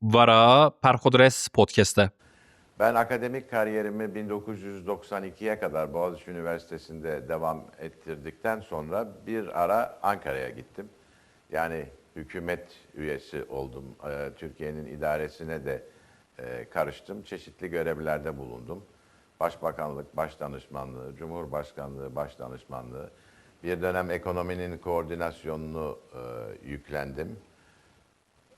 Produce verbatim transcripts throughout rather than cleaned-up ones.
Vara Perxudres Podcast'e. Ben akademik kariyerimi bin dokuz yüz doksan ikiye kadar Boğaziçi Üniversitesi'nde devam ettirdikten sonra bir ara Ankara'ya gittim. Yani hükümet üyesi oldum. Ee, Türkiye'nin idaresine de e, karıştım. Çeşitli görevlerde bulundum. Başbakanlık Başdanışmanlığı, Cumhurbaşkanlığı Başdanışmanlığı, bir dönem ekonominin koordinasyonunu e, yüklendim.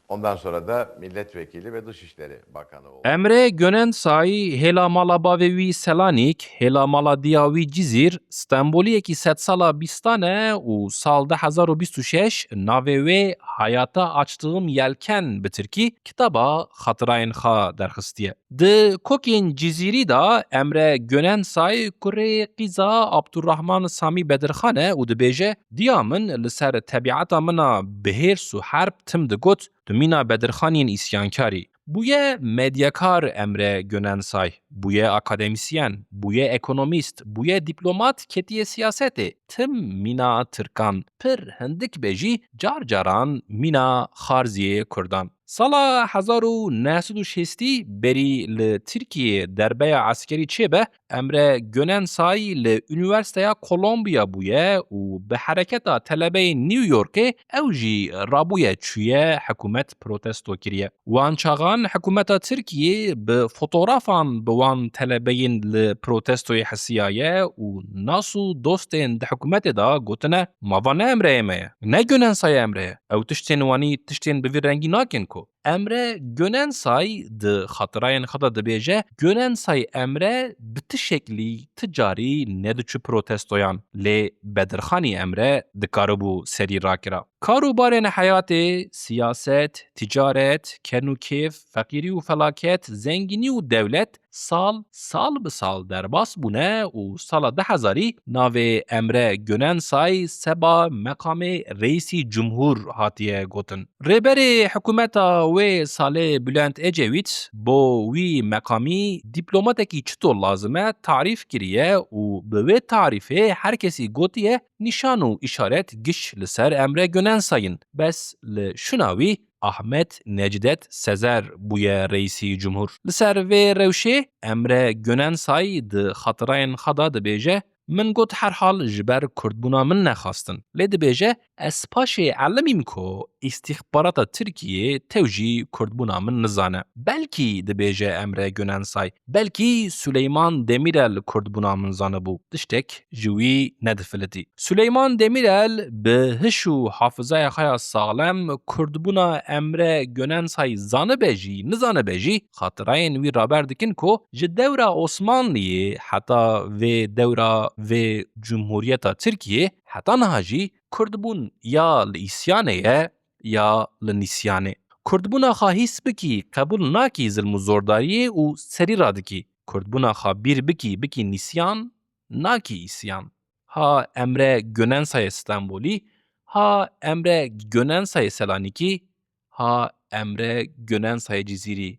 Ondan sonra da milletvekili ve Dışişleri Bakanı oldum. Emre Gönen Say hêla mala bavê wî Selanik, hêla mala diya wî Cizîr, Stenboliyekî sedsala bîstan e û sal du hezar û bîst û şeş navê wê Hayata Açtığım Yelken bi tirkî kitaba xatirayên xwe derxistiye. Di kokên Cizîrî de Emre Gönen Say kurê qîza Abdurrahman Samî Bedirxan e û dibêje, diya min li ser tebiata min a bi hêrs û herb tim digot, tu mîna Bedirxaniyên îsyankar î. Bûye medyakar Emre Gönen Say, bûye akademîsyen, bûye ekonomîst, bûye dîplomat ketiye siyasetê. Tim mîna Tirkan, pir hindik be jî car caran mîna xarziyê Kurdan. Sala hezar û neh sed û şêstî berî li Tirkiyeyê derbeya eskerî çêbe, Emre Gönen Say li Unîversîteya Kolombiya bûye û bi hereketa telebeyên New Yorkê ew jî rabûye çûye hikûmet protesto kiriye. Wan çaxan hikûmeta Tirkiyê bi fotografan bi wan telebeyên li protestoyê hesiyaye û nas û dostên di hikûmetê de gotine, ma va ne Emreyê me ye, ne Gönen Say Emre ye. Ew tiştên wanî tiştên bi vî rengî nakin ku. Emre Gönen Say di xatirayên xwe de dibêje, Gönen Say Emre bi ti şeklî ti carî nediçû protestoyan, lê Bedirxanî Emre dikaribû serî rakira. Kar û barên heyatê, siyaset, ticaret, ken û kêf, feqîrî û felaket, zengînî û dewlet sal, sal bi sal derbas bûne û sala du hezarî navê Emre Gönen Say seba meqamê Reîsî Cumhur hatiye gotin. Rêberê hikûmeta wê salê Bülent Ecevît bo wî meqamî dîplomatekî çito lazim e tarîf kiriye û bi wê tarîfê her kesî gotiye nîşan û îşaret giş li ser Emre Gönen Say in. Bes li şûna wî Ahmet Necdet Sezer bûye reîsî cumhur. Li ser vê rewşê Emre Gönen Say di xatirayên xwe de dibêje, min got herhal ji ber kurdbûna min nexwestin. Lê dibêje, ez paşê elimîm ku îstîxbarata Tirkiyê tew jî kurdbûna min nizane. Belkî dibêje Emre Gönen Say, belkî Süleyman Demirel kurdbûna min zanibû. Tiştek ji wî nedifilitî. Süleyman Demirel bi hiş û hafizaya xwe ya saxlem kurdbûna Emre Gönen Say zanibe jî, nizanibe jî, xatirayên wî raber dikin ku ji dewra Osmanliyê heta vê dewra vê Cumhuriyeta Tirkiyê heta niha jî kurdbûn ya li îsyanê ye ya li nîsyanê. Kurdbûna xwe hîs bikî, qebûl nakî zilm û zordariyê û serî radikî. Kurdbûna xwe bîr bikî, bikî nîsyan, nakî îsyan. Ha Emre Gönen Say Stenbolî, ha Emre Gönen Say Selanikî, ha Emre Gönen Say Cizîrî.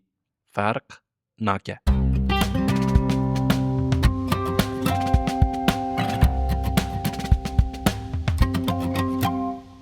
Ferq nake.